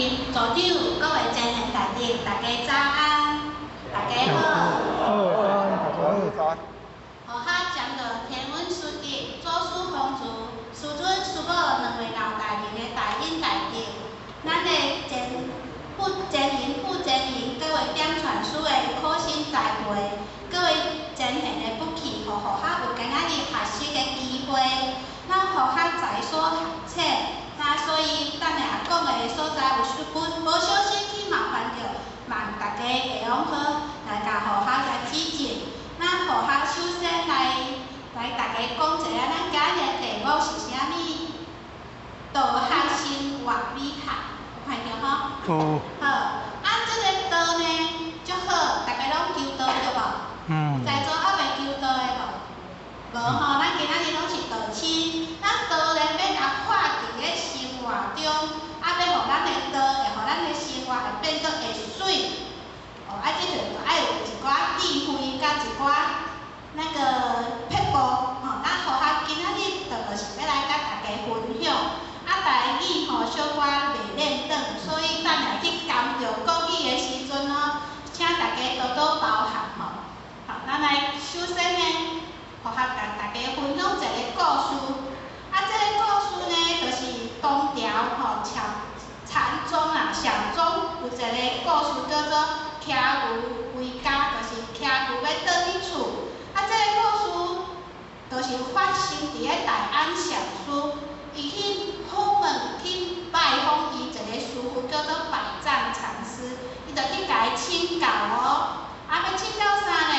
任、組長、各位前賢大德，大家早安，大家好。好，早安，大家好，早安。予學掌道天恩師德、祖師風慈、師尊師母兩位老大人的大恩大德，咱的前負責人、負責人，各位點傳師的苦心栽培，各位前賢的不棄，予予學有今仔日學習的機會，咱予學才疏學淺，那所以等下講的所在有無無小心去冒犯著，望大家會用好來共予學來指正。咱予學首先來大家講一下，咱今日的題目是啥物？道學生活美學，有看著吼？有。好，啊，這個道呢，足好，大家攏求道對無？嗯。在座猶未求道的無？無吼，咱今仔日攏是道親，咱道咧欲共看佇咧生活中，啊，欲予咱的道會予咱的生活會變做會媠。哦，啊，這就愛有一寡智慧，佮一寡那個撇步，吼。咱予學今仔日就是欲來佮大家分享。啊，台語吼小可袂輪轉，所以等下去含著國語的時陣哦，請大家多多包涵吼。好，咱來首先呢，予學共大家分享一個故事。啊，這個故事呢，就是唐朝吼禪禪宗啊，禪宗有一個故事叫做騎牛歸家，就是騎牛欲轉去厝。啊，這個故事就是發生佇咧大安禪師，伊去訪問去拜訪伊一個師父，叫做百丈禪師，伊就去共伊請教哦。啊，欲請教啥呢？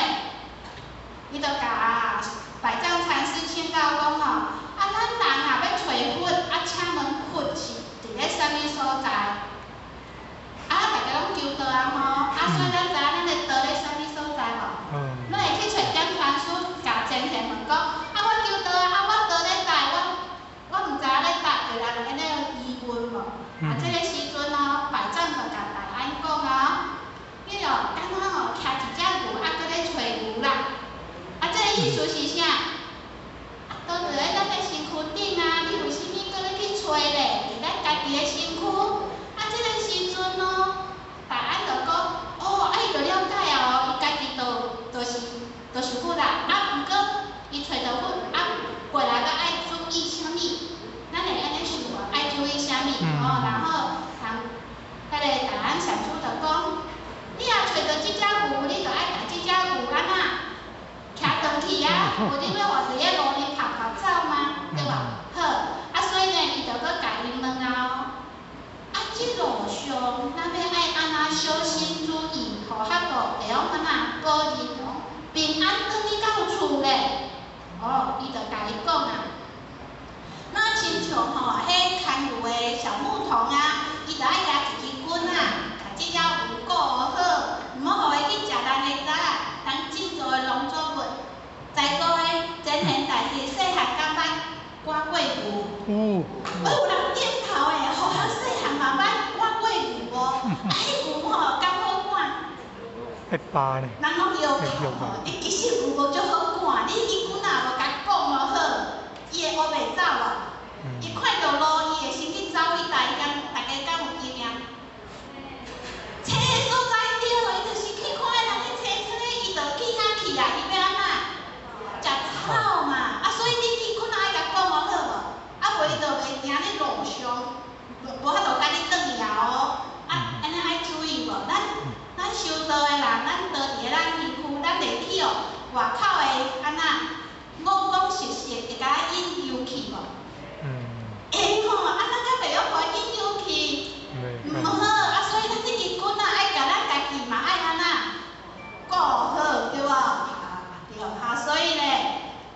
伊就共百丈禪師請教講吼，啊，咱人啊欲揣佛，啊，請問佛是佇咧啥物所在？啊，大家攏求道啊吼，啊，所以咱知影咱的道咧啥物所在無？咱會去揣點傳師，共前賢問講，啊，我求道啊，啊，我道咧佗，我毋知影咧佗，就人按呢疑問無？啊，這個時陣哦，百丈就共大安講哦，你哦，敢若哦，騎一隻牛，啊，閣咧揣牛啦。啊，這個意思是啥？啊，道佇咧咱的身軀頂啊，你為啥物閣咧去揣咧？佇咱家己的身軀。啊，這個時陣哦，大安就講，哦，啊，伊就了解啊哦，伊家己就就是就是佛啦。啊，毋過伊揣著佛，啊，過來閣愛注意啥物？咱會按呢想無？愛注意啥物？哦，然後人彼個大安禪師就講，你若揣著這隻牛，你就愛共這隻牛按怎騎轉去啊？無你欲予佇咧路裡跑跑走嗎？對無？好，啊，所以呢，伊就閣共伊問啊哦，啊，這路上咱欲愛按怎小心注意，予較度會曉按怎保證講平安轉去到厝咧？哦，伊就共伊講啊，那親像吼，彼牽牛的小牧童啊，伊就愛舉一支棍仔，共這隻牛顧好，毋好予伊去食咱的草，咱種做的農作物。在座的前賢大德細漢敢捌趕過牛？有。哦，有人點頭的，予學細漢嘛捌趕過牛無？啊，彼牛吼，敢好趕？會巴呢？人攏搖頭吼，伊其實牛無足好趕，你彼棍仔無共講哦好，伊會烏白走無？伊看著路，伊會先去走去台險，大家敢有經驗？揣所在對，伊就是去看人咧揣出咧，伊就去遐去啊，伊欲按怎？食草嘛，啊，所以你彼棍仔愛共講哦好無？啊，無伊就袂行咧路上，無無法度共你轉去啊哦。啊，按呢愛注意無？咱修道的人，咱道佇咧咱身軀，咱會去哦外口的按怎五光十色會共咱引誘去無？會吼，啊，咱敢袂曉予伊引誘去？毋好，啊，所以咱這支棍仔愛共咱家己嘛愛按怎顧好，對無？對，哈，所以咧，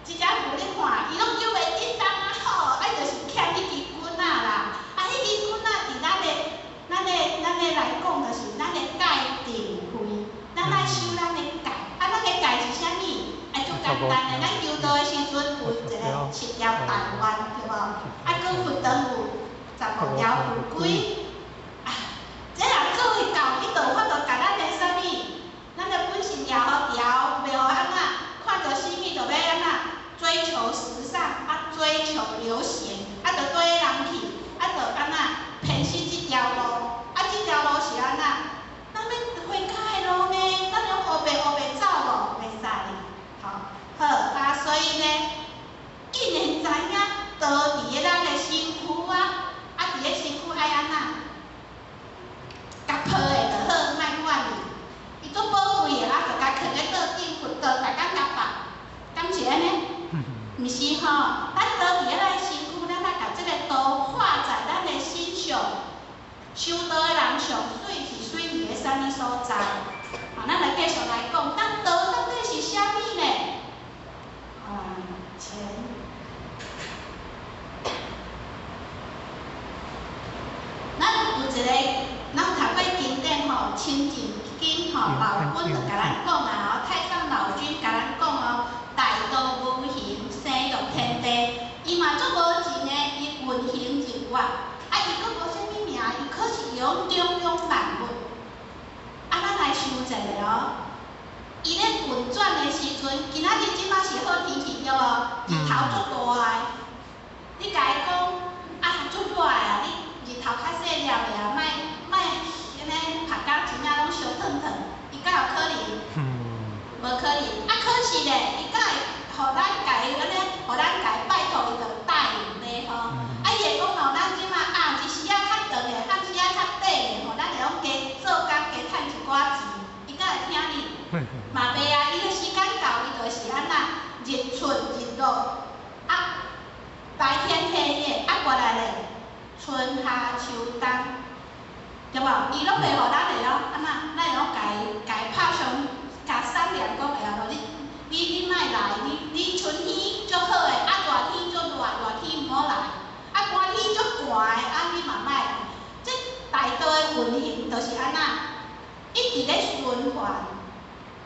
這隻牛你看，伊攏叫袂振動啊好，啊，就是欠彼支棍仔啦。啊，彼支棍仔佇咱的來講，就是咱的戒定慧，咱愛修咱的戒。啊，咱的戒是啥物？啊，足簡單的，咱求道的時陣有一個七條大願，對無？啊，閣佛堂有15條佛規。啊，這若做會到，伊就有法度共咱的啥物？咱的本性調予調，袂予按怎看著啥物就欲按怎追求時尚，啊追求流行，啊就綴人去，啊就按怎偏失這條路，啊這囥咧桌頂，佛桌逐工共拜，敢是按呢？毋是吼，咱刀佇咧咱身軀，咱愛共這個刀畫在咱的身上。修道的人上媠是媠佇咧啥物所在？好，咱來繼續來講，咱道到底是啥物呢？啊，錢。咱有一個，咱有讀過經典吼，《清淨經》吼，老君就共咱講啊吼，太上老君共咱講哦，大道無形，生育天地，伊嘛足無情的，伊運行日月，啊，伊閣無啥物名，伊可是會用長養萬物。啊，咱來想一下哦，伊咧運轉的時陣，今仔日這擺是好天氣對無？日頭足大的，你共伊講啊，足熱的啊，你日頭較細粒的啊，莫莫按呢曬甲真正攏燒燙燙，伊敢有可能？無可能。啊，可是咧，伊敢會予咱共伊按呢，予咱共伊拜託伊就答應咧吼。啊，伊會講哦，咱這擺暗一時仔較長的，暗時仔較短的吼，咱會用加做工加趁一寡錢，伊敢會聽你？嘛袂啊，伊的時間到，伊就是按怎日出日落，啊，白天黑夜，啊過來咧，春夏秋冬，對無？伊攏袂予咱會曉按怎，咱會曉共伊共伊拍相，共商量講會曉無？你你你莫來，你你春天足好的，啊熱天足熱，熱天毋好來，啊寒天足寒的，啊你嘛莫來。這大道的運行就是按怎，一直咧循環。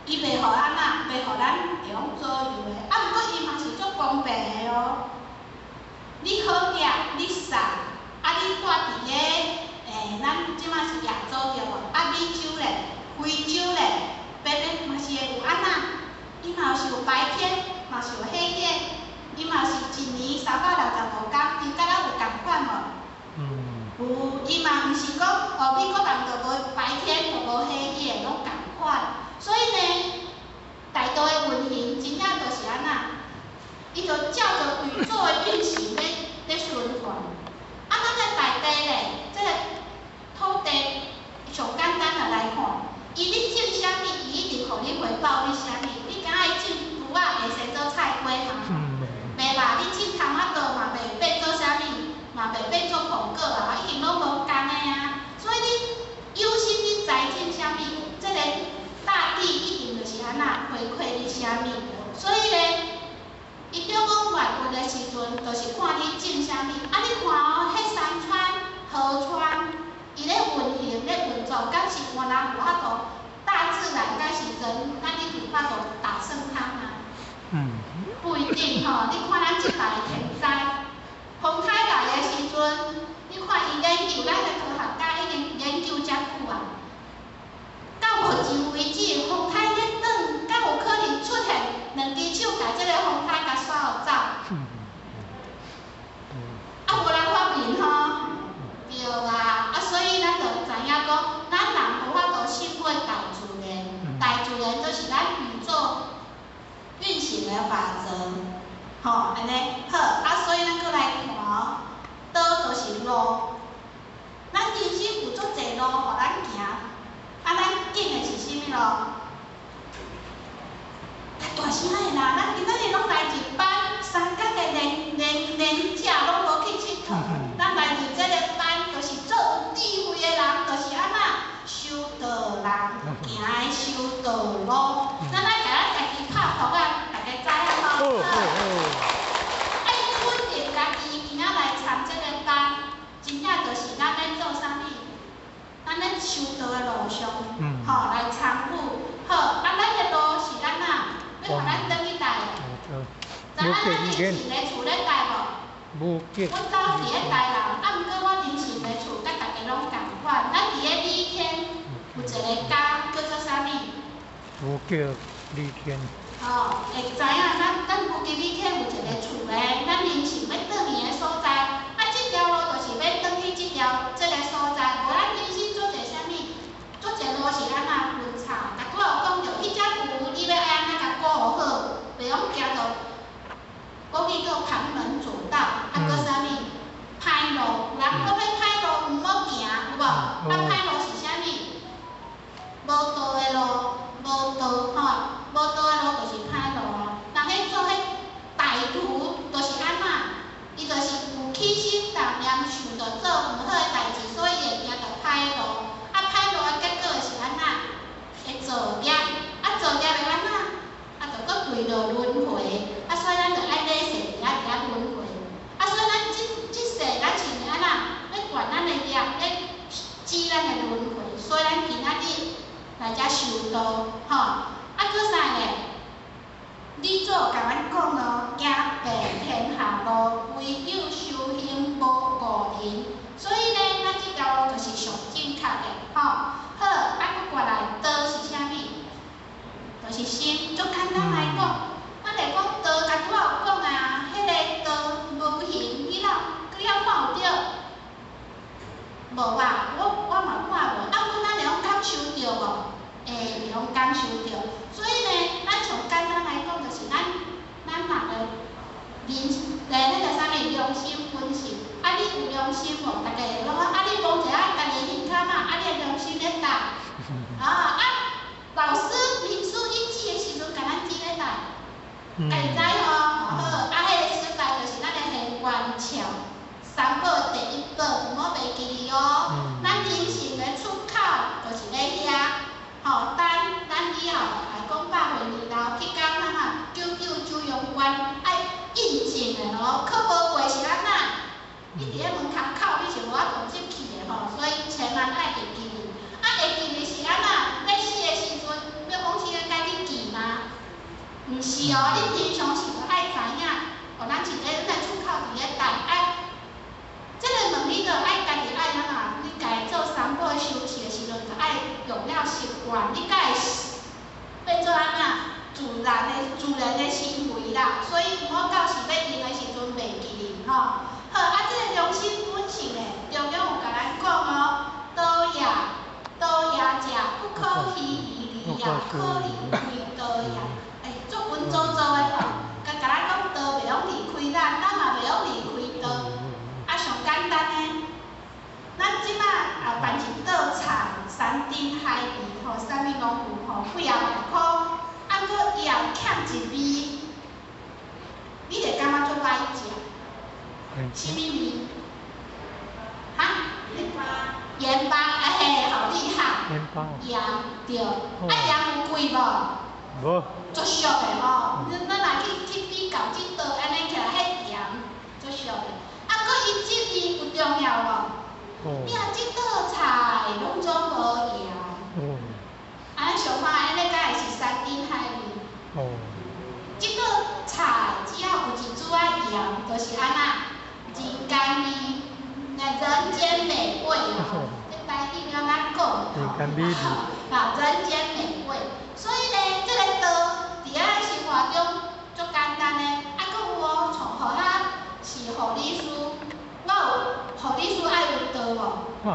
伊袂予按怎，袂予咱會用左右的，啊，毋過伊嘛是足公平的哦。你好額，你送，啊，你住佇咧，咱這擺是亞洲對無？啊，美洲咧，非洲咧，白白嘛是會有按怎？伊嘛是有白天，嘛是有黑夜，伊嘛是一年365天，伊佮咱有仝款無？有，伊嘛毋是講哦，美國人就無白天，就無黑夜，攏仝款。所以呢，大道的運行真正就是按怎？伊就照著宇宙的運行咧咧循環。啊，咱的大地咧，這個土地上簡單的來看，伊你種啥物，伊一定予你回報你啥物。你敢愛種櫥仔會生做菜瓜嗎？袂吧，你種凼仔稻嘛袂變做啥物，嘛袂變做蘋果啊，一定攏無仝的啊。所以你有心你栽種啥物，這個大地一定就是按怎回饋你啥物。所以咧，伊中講萬物的時陣，就是看你種啥物。啊，你看哦，彼山川、河川，伊咧運行、咧運作，敢是有人有法度？大自然敢是人，咱一定有法度打勝它嗎？不一定吼。你看咱這擺天災，風颱來的時陣，你看伊研究，咱的科學家已經研究遮久啊。到目前為止，風颱咧轉，敢有可能出現兩支手共這個風颱共煞予走？啊，無人發明吼，對啊，啊，所以咱就知影講，咱人無法度勝過大自然，大自然就是咱宇宙運行的法則，吼，按呢好，啊，所以咱閣來看哦，道就是路，咱人生有足濟路予咱行，啊，咱揀的是啥物路？較大聲的啦，咱今仔日攏來一班三工的練練練者，攏無去𨑨迌。咱來佇這個班，就是做有智慧的人，就是按怎修道人，行的修道路。咱來共咱家己拍噗仔，大家知影吼？愛肯定家己今仔來參這個班，真正就是咱咧做啥物？咱咧修道的路上，吼，來參與。好，啊，咱的路是按怎？欲予咱轉去佗？知影咱人生的厝咧佗無？無結。阮兜佇咧台南，啊，毋過我人生的厝佮大家攏仝款。咱佇咧李天有一個家叫做啥物？無叫李天。吼，會知影咱咱無記李天有一個厝咧，咱人生欲轉去的所在。啊，這條路就是欲轉去這條這個所在。無咱人生做者啥物？做者路是按怎分叉？逐拄仔有講著，彼隻牛你欲愛按怎共顧好，袂用行著。國語叫旁門左道，啊，閣啥物？歹路，人講彼歹路毋好行，有無？啊，歹路是啥物？無道的路，無道吼。歹路，啊歹路的結果是按怎？會造業，啊造業會按怎？啊，就閣墜落輪迴，啊所以咱就愛累世佇遐佇遐輪迴。啊所以咱這這世咱是按怎？欲斷咱的業，欲止咱的輪迴，所以咱今仔日來遮修道，吼。啊，閣啥咧？呂祖共咱講咯，行遍天下路，唯有修行無誤人。所以呢，咱這條路就是上正確的，吼。好，啊，閣過來道是啥物？就是心，足簡單來講，咱來講道，剛拄仔有講啊，彼個道無形，你有看有著？無啊，我嘛看無，啊，毋過咱會用感受著無？會，會用感受著。所以呢，咱從簡單來講，就是咱人的人，那個啥物良心本性。啊，你有良心無？逐家攏講，啊，你摸一下家己的胸口嘛，啊，你的良心咧佗？啊，老師靈書一指的時陣，共咱指咧佗？家己知吼，好，啊，彼個所在就是咱的玄關竅，三寶第一寶，毋好袂記哩哦。咱人生的出口就是咧遐，吼，等咱以後來講百歲年老去到哪啊？九九九陽關愛印證的咯，考無過是按怎？你佇咧門口口你是無法度入去的吼，所以千萬愛會記哩。啊，會記哩是按怎？欲死的時陣，欲往生該去記嗎？毋是哦，你平常時就愛知影，哦，咱是咧咱出口佇咧等，愛，這个問你著愛家己愛按怎？你家己做三寶修持的時陣，就愛用了習慣，你才會變做按怎？自然的行為啦。所以毋好到時欲用的時陣袂記哩吼。好，啊，這个良心本性咧，中庸有共咱講哦，道也，道也者，不可虛而離也，可離非道也。欸，足文縐縐的吼，共咱講道袂用離開咱，咱嘛袂用離開道。啊，上簡單的，咱這馬啊辦一道菜，山珍海味吼，啥物攏有吼，幾仔萬箍，啊，毋過伊也有欠一味，你會感覺足歹食？啥物味？哈？鹽巴，哎嘿，好厲害！鹽巴。鹽對，啊鹽有貴無？無。足俗的吼，咱若去比較這道按呢起來，彼鹽足俗的。啊，閣伊這味有重要無？你若這道菜攏總無鹽。按呢想看，按呢敢會是山珍海味？這道菜只要有一撮仔鹽，就是按怎？人間味，那人間美味哦。這台語按怎講？人間美味。啊，人間美味。所以呢，這個道佇咱生活中足簡單的。啊，閣有哦，像予咱是護理師，我有護理師愛有道無？愛。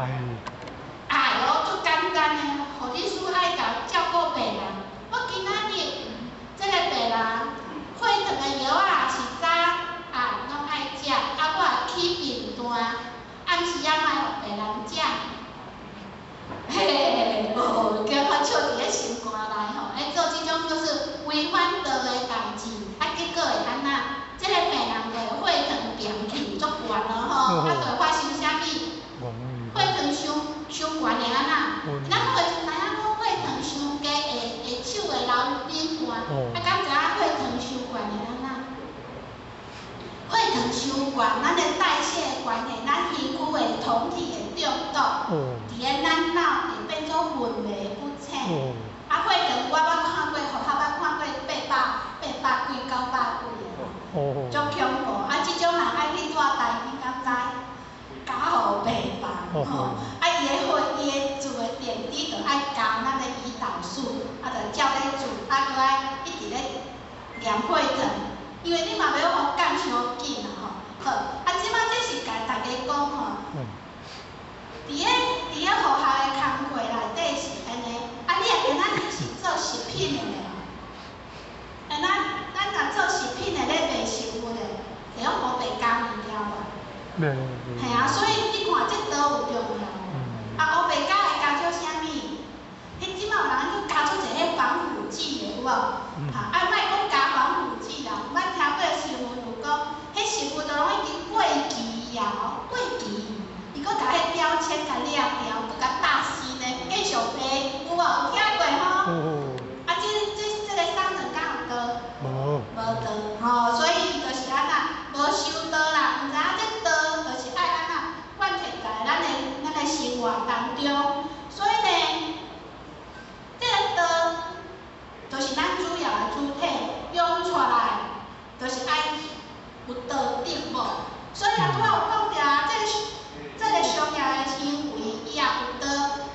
愛哦，足簡單的。護理師愛共照顧病人。我今仔日這個病人血糖的藥仔是早暗攏愛食，啊，我會起便單，暗時仔莫予病人食。嘿嘿嘿，無，叫我笑佇咧心肝內吼，愛做這種就是違反道的代誌，啊，結果會按怎？這個病人就會血糖變去足懸咯吼，啊，就會發生啥物？血糖傷傷懸會按怎？咱會知影講血糖傷低會手會流冷汗，啊，敢知影血糖傷懸會按怎？血糖傷懸，咱的代謝的關係，咱身軀的酮體會中毒，佇咧咱腦會變做昏迷不醒。啊，血糖我捌看過，學校捌看過800幾、900幾的，足恐怖。啊，這種人愛去蹛台，你敢知？加護病房吼，啊，伊的血，伊的注的點滴就愛加咱的胰島素，啊，就照咧注，啊，閣愛一直咧驗血糖，因為你嘛欲予降傷緊啊吼。好，啊，這擺這是共大家講吼，佇咧學校的工課內底是按呢，啊，你若今仔日是做食品的咧吼，啊，咱若做食品的咧賣食物的，會用烏白加物件無？嘿啊，所以你看這道有重要無？啊，烏白加會加做啥物？彼這擺有人閣加出一个防腐劑的，有無？哈，啊，莫講加防腐劑啦，捌聽過新聞有講，彼食物都攏已經過期啊，過期，伊閣共彼標籤共掠掉，閣共就是愛有道德無。所以啊，拄仔有講著啊，這個商業的行為，伊也有道，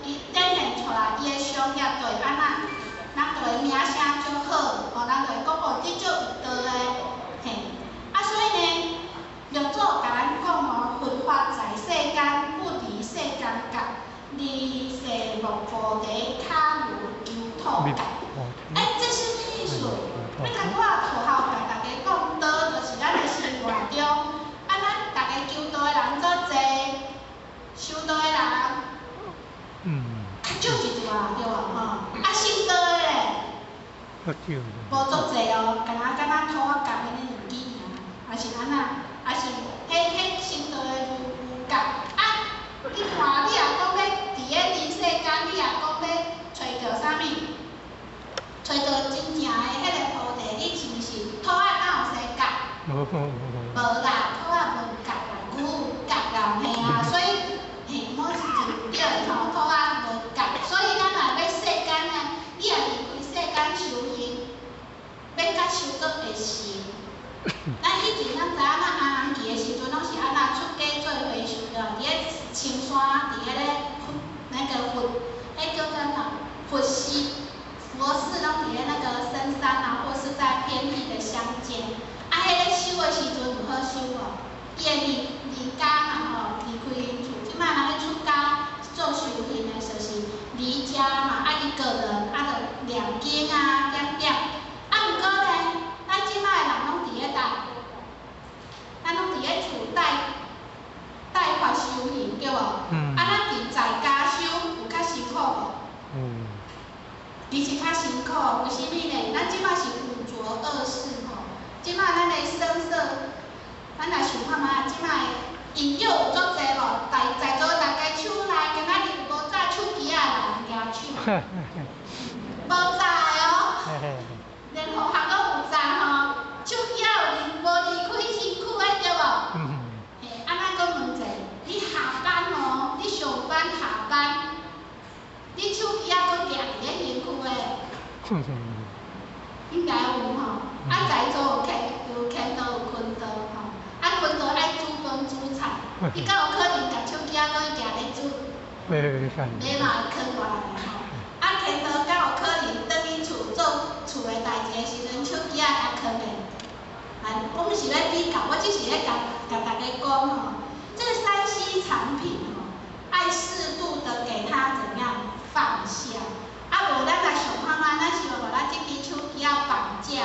伊展現出來，伊的商業就會按怎，人就會名聲足好，吼，人就會講哦，這足有道的，嘿。啊，所以呢，六祖共咱講哦，佛法在世間，不離世間覺，離世莫菩提，跤如求兔角。欸，這啥物意思？你看我頭頭共大家講，道就是咱的生活中，啊，咱逐家求道的人足濟，修道的人，較少一寡對無吼？啊，信道的咧，無足濟哦，敢若兔仔角按呢兩支爾，還是按怎？還是彼信道的有有角啊？你看，你若講欲佇咧人世間，你若講欲揣著啥物？揣著真正的彼個菩提，你是毋是兔仔哪有生角？無啦，兔仔無角啦，牛有角啦，嘿啊，所以嘿，我是真對的吼，兔仔無角，所以咱若欲世間呢，你若離開世間修行，欲較修閣會成。咱以前咱知影，咱阿難期的時陣，攏是按怎出家做和尚對無？佇咧深山，佇彼個佛那個佛，彼叫做啥？佛寺，佛寺攏佇咧那個深山啊，或是在偏僻的鄉間。啊，彼个修的時陣有好修無？伊會離家嘛吼，離開𪜶厝。這擺人咧出家做修行的，就是離家嘛，啊一個人，啊就念經啊，點點。啊，毋過呢，咱這擺的人攏佇咧佗？咱攏佇咧厝帶發修行，對無？啊，咱佇在家修有較辛苦無？其實較辛苦，為啥物呢？咱這擺是五濁惡世吼，這擺咱的聲色，咱來想看覓啊？這擺引誘有足濟無？在座逐家手內，今仔日有無紮手機仔的人舉手？無紮的哦，連學校攏有紮吼，手機仔有離無離開身軀的對無？嘿，啊，咱閣問者，你下班哦，你上班下班，你手機仔閣徛佇咧身軀的？應該有吼，啊，在座有牽導有坤道吼，啊，坤道愛煮飯煮菜，伊敢有可能共手機仔閣徛咧煮？你嘛會囥落來吼，啊，牽導敢有可能轉去厝做厝的代誌的時陣，手機仔共囥咧？啊，我毋是咧比較，我只是咧共共大家講吼，這個3C 產品吼，愛適度的給他怎樣放下。啊，無咱來想看覓，咱是欲予咱這支手機仔綁架？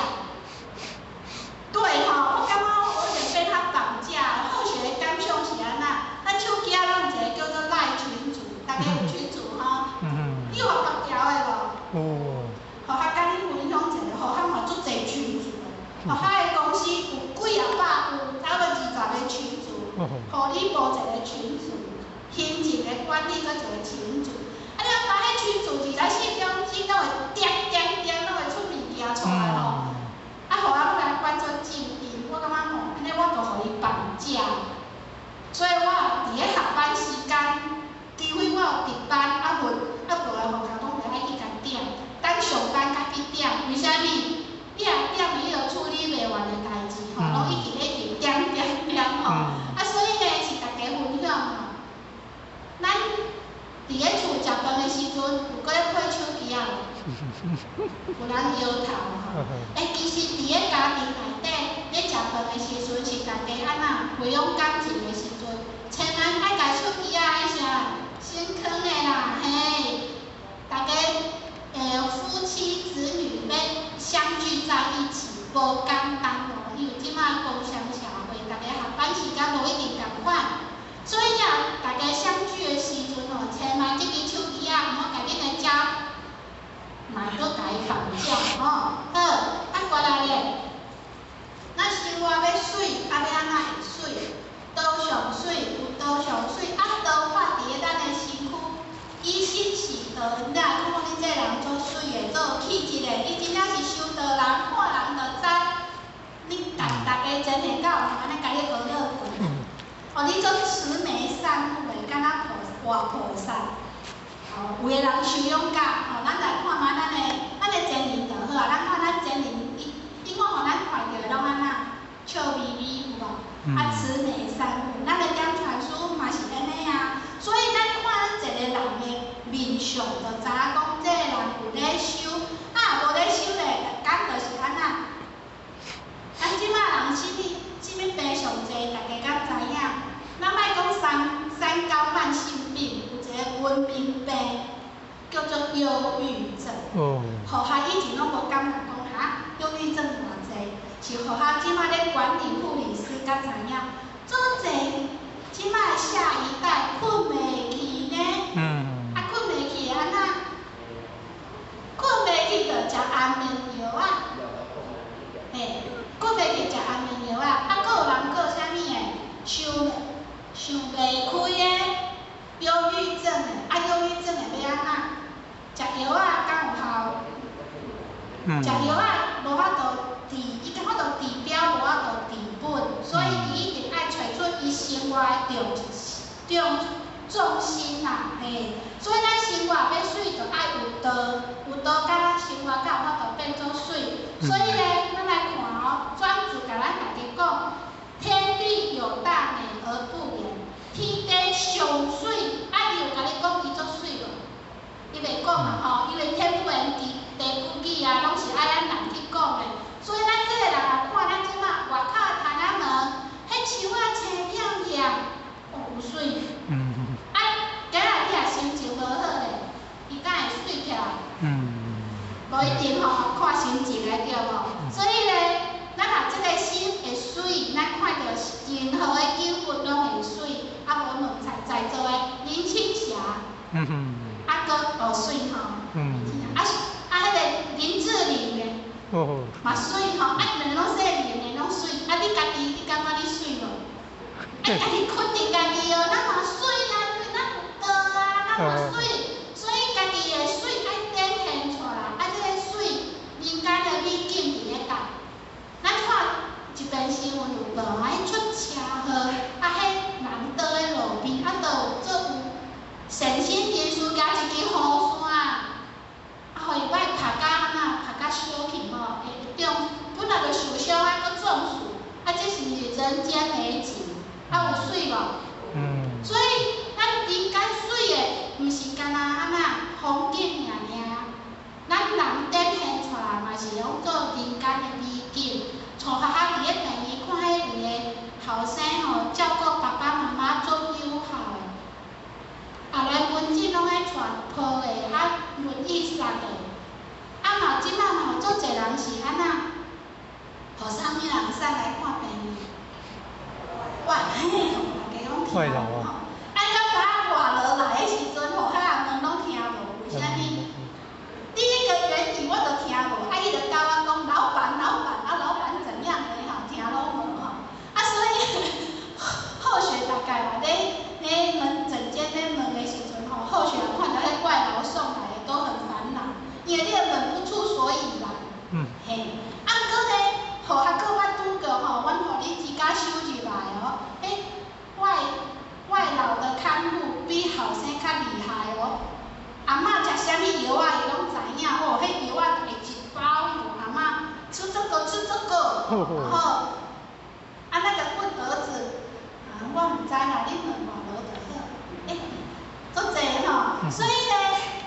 對吼，我感覺我有點被他綁架。後學的感想是按怎？咱手機仔攏有一個叫做 LINE 群組，大家有群組吼？你有別條的無？有。予我共你分享一下，予我嘛足濟群組的，予我的公司有幾仔百，有差不多20個群組，予你報一個群組，行政的管理閣一個群組。啊，你若把彼群組24點鐘攏會點點點，攏會出物件出來吼。啊，予我欲來關做靜音，我感覺吼，按呢我就予伊綁架。所以我佇咧下班時間，除非我有值班，啊無啊無來予共講著愛去共點，等上班才去點。為啥物？你若點伊就處理袂完的代誌吼，攏一直一直點點點吼。啊，所以呢是逐家分享吼。咱佇咧厝食飯的時陣，有閣咧配手機仔無？有人搖頭吼。欸，其實佇咧家庭內底咧食飯的時陣，是逐家按怎培養感情的時陣，千萬愛共手機仔愛啥先囥的啦，嘿，逐家夫妻子女欲相聚在一起，無簡單哦，因為這擺工商社會，逐家下班時間無一定仝款，所以啊，逐家相聚的時陣哦，千萬這支手機仔毋好共恁的家嘛閣共伊綁架吼。好，啊過來咧，咱生活欲媠，啊欲按怎會媠？道上媠，有道上媠，啊道法佇咧咱的身軀，以身是道。你若講你這人足媠的，足有氣質的，你真正是修道人，看人就知。你逐逐家真的敢有按呢共你學樂過？哦，你足慈眉善目的，敢若菩活菩薩。哦，有的人修養甲，吼，咱來看覓咱的真人就好啊。咱看咱真人，伊伊看予咱看著攏按怎？管理護理師才知影，足濟這擺下一代睏袂去呢。啊，睏袂去按怎？睏袂去就食安眠藥仔。嘿，睏袂去食安眠藥仔，啊，閣有人閣啥物的？想想袂開的，憂鬱症的，啊，憂鬱症的欲按怎？食藥仔敢有效？食藥仔無法度治，伊敢法度治標，無法度治本，所以伊一定愛揣出伊生活的重重重心啦，嘿。所以咱生活欲媠，就愛有道，有道佮咱生活才有法度變做媠。所以咧，咱來看哦，莊子共咱大家講，天地有大美而不言，天地上媠，啊，伊有共你講伊足媠無？伊袂講嘛吼，因為天不言地，地不語啊，攏是愛咱人去講的。所以咱這个人若看咱這馬外口的窗仔門，彼樹仔青片片，哦，有媠。啊，今仔你若心情無好咧，伊敢會媠起來？無一定吼，看心情來對無？所以咧，咱若這个心會媠，咱看著任何的景物攏會媠。啊，無問在在座的林青霞，啊，閣哦媠吼。啊啊，彼个林志玲咧，嘛媠吼，啊，兩个攏姓林的攏媠。啊，你家己你感覺你媠無？啊，家己肯定家己哦，咱嘛媠啊，因為咱有道啊，咱嘛媠。所以家己的媠愛展現出來，啊，這個媠人間的美景佇咧佗。咱看一遍新聞有報啊，彼出車禍，啊，彼人倒咧路邊，啊，就有做有善心人士舉一支雨傘，啊，予伊欲拍甲按怎，拍甲燒去吼，會會中，本來就受傷啊，閣撞死，啊，這是毋是人間美景？啊，有媠無？所以咱人間媠的，毋是干焦按怎風景爾爾，咱人展現出來嘛是攏做人間的美景。像學校佇咧病院看彼位的後生吼，照顧爸爸媽媽足友好的。後來門診攏愛帶抱的，啊輪椅捒的，啊嘛這擺嘛有足濟人是按怎，予啥物人送來看病院？外嘿，大家攏聽無吼。啊，感覺外勞來的時陣吼，彼人問攏聽無，為啥物？第一個原理我就聽無，啊，伊就教我講老闆老闆，啊老闆怎樣的吼，聽攏無吼。啊，所以後學大概嘛咧咧門診間咧問的時陣吼，後學看著彼外勞送來的都很煩惱，因為你問不出所以然。嘿，啊，毋過咧，予較閣捌拄過吼，阮護理師甲收入來哦，彼外外勞的看護比後生較厲害哦。阿嬤食啥物藥仔，伊攏知影哦。彼藥仔會一包，予阿嬤吃這個吃這個，然後啊那個問兒子，啊我毋知啦，你問外勞就好。欸，足濟吼，所以咧，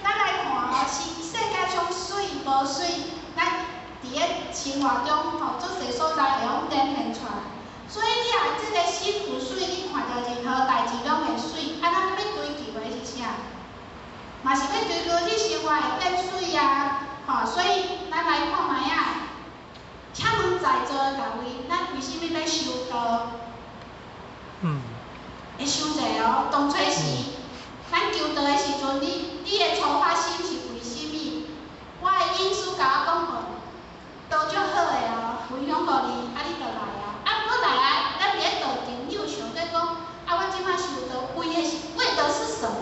咱來看哦，是世界上媠無媠，咱佇咧生活中吼，足濟所在會曉展現出來。所以你若這个心有媠，你看著任何代誌攏會媠。啊，咱欲追求的是啥？嘛是欲追求你生活會變媠啊！吼，所以咱來看覓仔。請問在座的各位，咱為啥物欲修道？會想者哦，當初時，咱求道的時陣，你的出發心是為啥物？我的引師共我講哦，道足好的哦，分享予你，啊你就來啊。啊，毋過來啊，咱佇咧道場，你有想過講，啊我這擺修道，為的是為的是什麼？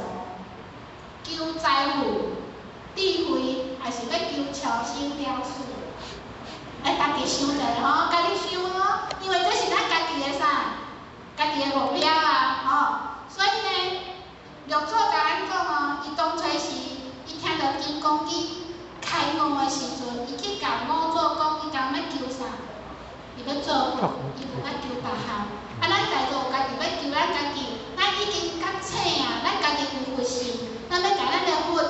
求財富、智慧，還是欲求超生了事？愛家己想者吼，家己想哦，因為這是咱家己的啥？家己的目標啊，吼。所以呢，六祖共咱講哦，伊當初時，伊聽著金剛經開悟的時陣，伊去共五祖講，伊講欲求啥？伊欲做佛，伊無欲求別項。啊，咱在座有家己欲求咱家己，咱已經覺醒啊，咱家己有佛性，咱欲共咱的佛，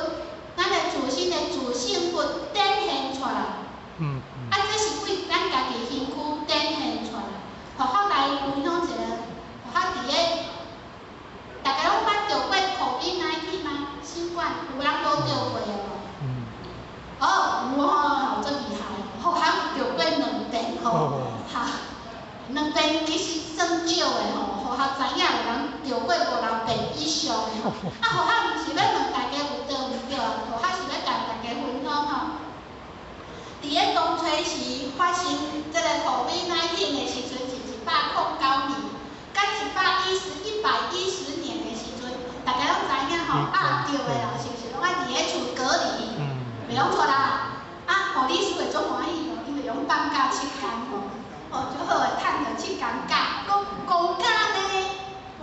咱的自身的自性佛展現出來。啊，這是為咱家己身軀展現出來。予我來分享一個，予我佇咧，大家攏捌著過 COVID-19 嗎？新冠有人無著過的無？哦，有吼，足厲害，予我著過兩遍吼。好，兩邊其實算少的吼，予學知影有人著過5-6遍以上的吼。啊，予學毋是欲問大家有著毋著，予學是欲共大家分享吼。佇咧當初時發生這个 COVID-19 的時陣是109年，佮110年的時陣，大家攏知影吼，啊著的人是毋是攏愛佇咧厝隔離，袂用出來。啊，護理師會足歡喜哦，伊會用放假7工吼，哦，足好的，趁著7工假，閣公假呢，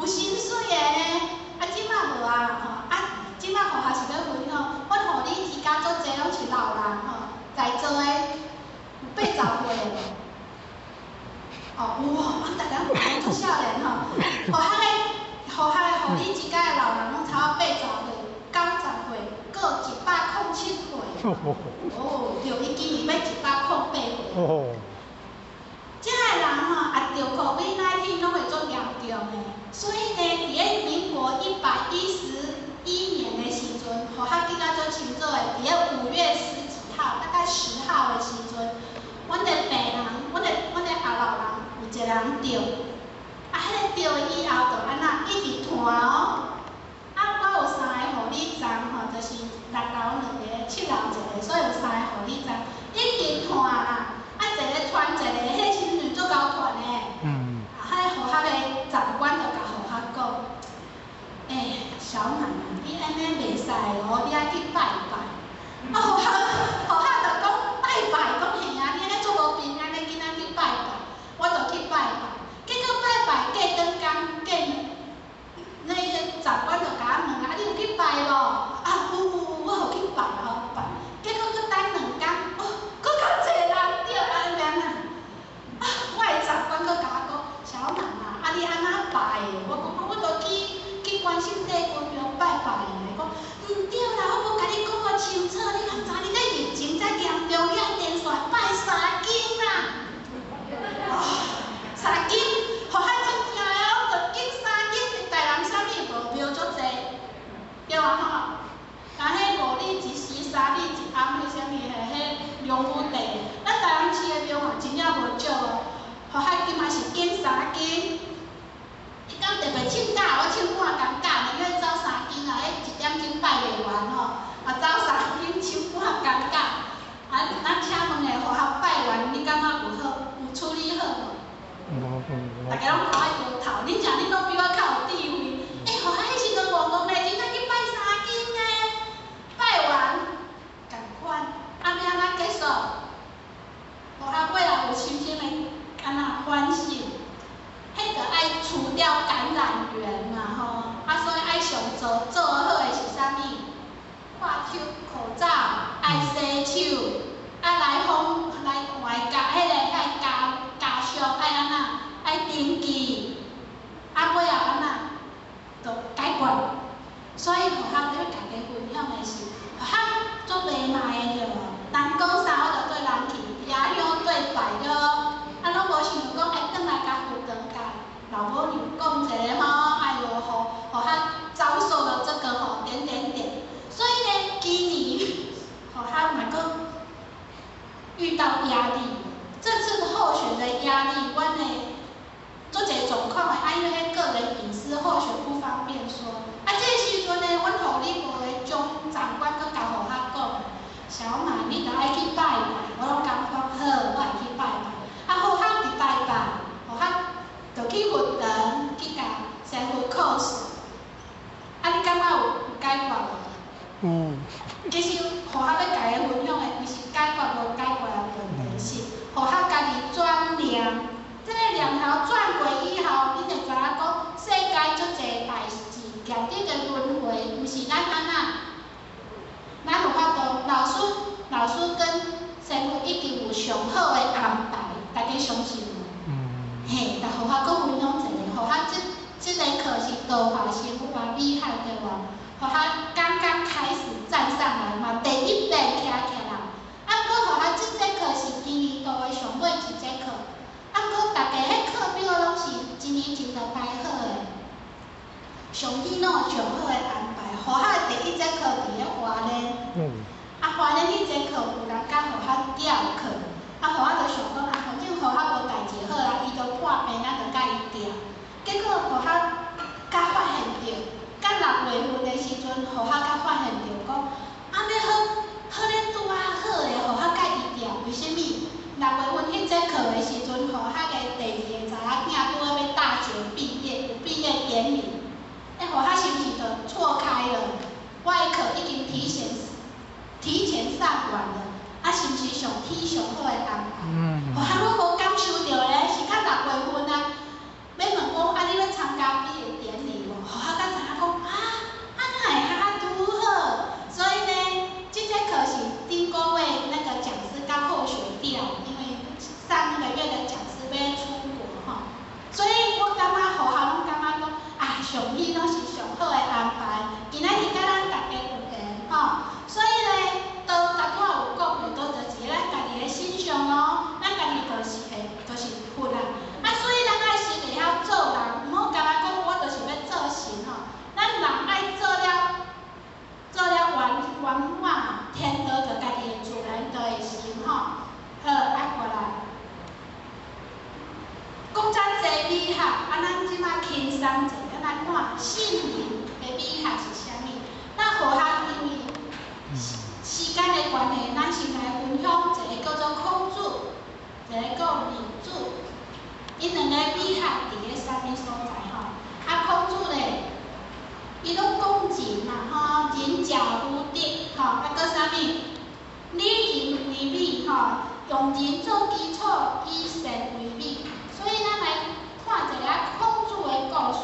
有薪水的呢。啊，這馬無啊吼，啊，這馬予學是欲分享，阮護理之家足濟攏是老人吼，在座的有80歲的無？哦，有哦，啊，大家攏足少年吼，予學的予學的護理之家的老人攏差不多80歲、90歲，閣107歲。哦，對，伊今年欲108歲。哦。這个人吼，啊，著 COVID-19 攏會足嚴重的，所以呢，佇咧民國111年的時陣，予學記甲足清楚的，佇咧5月十幾號，大概10號的時陣，阮的病人，阮的阿老人有一個人著，啊，彼个著以後就按怎一直傳哦。啊，我有三个護理站吼，就是6樓兩个，7樓一個，所以有三个護理站，一直傳啦。啊，一个傳一個，彼時陣足𠢕傳的。啊，彼個護學的長官就共護學講，欸，小滿啊，你按呢袂使哦，你愛去拜拜。啊，護學就講拜拜，講嘿啊，你按呢足無平安的，囡仔去拜拜，我就去拜拜。結果拜拜過轉工過，那個長官就共我問啊，你有去拜無？啊，有有有，我有去拜吼拜。結果閣等2工，哦，閣較濟人著，啊，欲按怎？啊，我的長官閣共我講，小滿啊，啊你按怎拜的？我講我就去關聖帝君廟拜拜的。講毋對啦，我無共你講予清楚，你敢知你這疫情遮嚴重，你愛連續拜三更啦。啊，三更，予較足驚的哦，就敬三更，台南啥物無廟足濟，對啊吼。啊，彼五日一時，三日一暗，彼啥物嘿，彼龍武帝，咱台南市的廟嘛真正無少哦。予較今嘛是敬三更，伊敢特別請假，我請半工假呢，因為走三更啊，彼一點鐘拜袂完吼，啊走三更請半工假。啊，咱請問的予較拜完，你感覺有好，有處理好無？無。大家攏看我搖頭，恁誠恁攏比我較有智慧。欸，予較彼時陣戇戇咧，真正去拜三更呢，拜完仝款，啊欲按怎結束？予較尾仔有深深的按怎反省，彼個愛除掉感染源嘛吼，啊所以愛上做做好的是啥物？掛手口罩，愛洗手，啊來訪來看的家彼個愛家家屬愛按怎？愛登記，啊尾仔按怎？就解決。所以予學咧共大家分享的是，予學足袂歹的對無？人講啥我就對人去，舉香對拜對無？啊，攏無想著講會轉來共佛堂共老母娘講一下吼，哎喲，予予較遭受了這個吼點點點。所以呢，今年予較嘛閣遇到壓力，這次候選的壓力，阮的足濟狀況的，啊，因為彼個人隱私，候選不方便說。啊，這個時陣呢，阮護理部的總長官閣共予學講，小馬，你著愛去拜拜，我攏感覺好，我會去拜拜。啊，予學佇拜拜，予學就去佛堂去共師父叩首。啊，你感覺有解決無？有。其實，予學欲共大家分享的，毋是解決無解決的問題，是予學家己轉念。這個念頭轉過以後，恁會知影講，世間足濟代誌，業這個輪迴，毋是咱按怎？咱有法度，老師跟師父一定有上好的安排，大家相信無？嘿，但予學閣分享一下，予學這個課是道華生活厲害對無？予學剛剛開始站上來嘛，第一遍徛起來。啊，毋過予學這節課是今年度的上尾一節課。啊，毋過大家彼課表攏是一年前就排好的，上天攏有上好的安排。予學第一節課佇咧花蓮，啊花蓮彼節課有人共予學調課，啊予學就想講啊，反正予學無代誌好啊，伊就半6月份彼節課的時陣，予彼个第二个查某囝拄好欲大學畢業，有畢業典禮，欸，予彼是毋是就錯開了？我的課已經提前上完了，啊，是毋是上天上好的安排？予彼攏無感受著咧，是到六月份啊，欲問講啊，你欲參加畢業典禮無？予彼才知影講啊，啊哪會遐拄好？所以呢，這節課是頂個月那個講師剛後學掉，因為上一個月的講師欲出國吼，所以我感覺學校攏感覺講啊，上天攏是上好的安排，今仔日佮咱大家有緣吼，所以呢，道頭拄仔有講的，道就是咱家己的身上哦，咱家己就是會，就是佛啊，啊，所以咱愛先會曉做人，毋好干焦講我就是欲做神吼，咱人愛做了圓圓滿，天道就家己會自然就會成吼。好，啊過來，講遮濟美學，啊，咱這擺輕鬆者，咱來看聖人的美學是啥物？咱和學因為時間的關係，咱先來分享一個叫做孔子，一個叫李子，𪜶兩個美學佇咧啥物所在吼？啊，孔子咧，伊攏講仁嘛吼，仁者無敵吼，啊，閣啥物？以仁為美吼，用仁做基礎，以善為美。所以咱來看一下孔子的故事。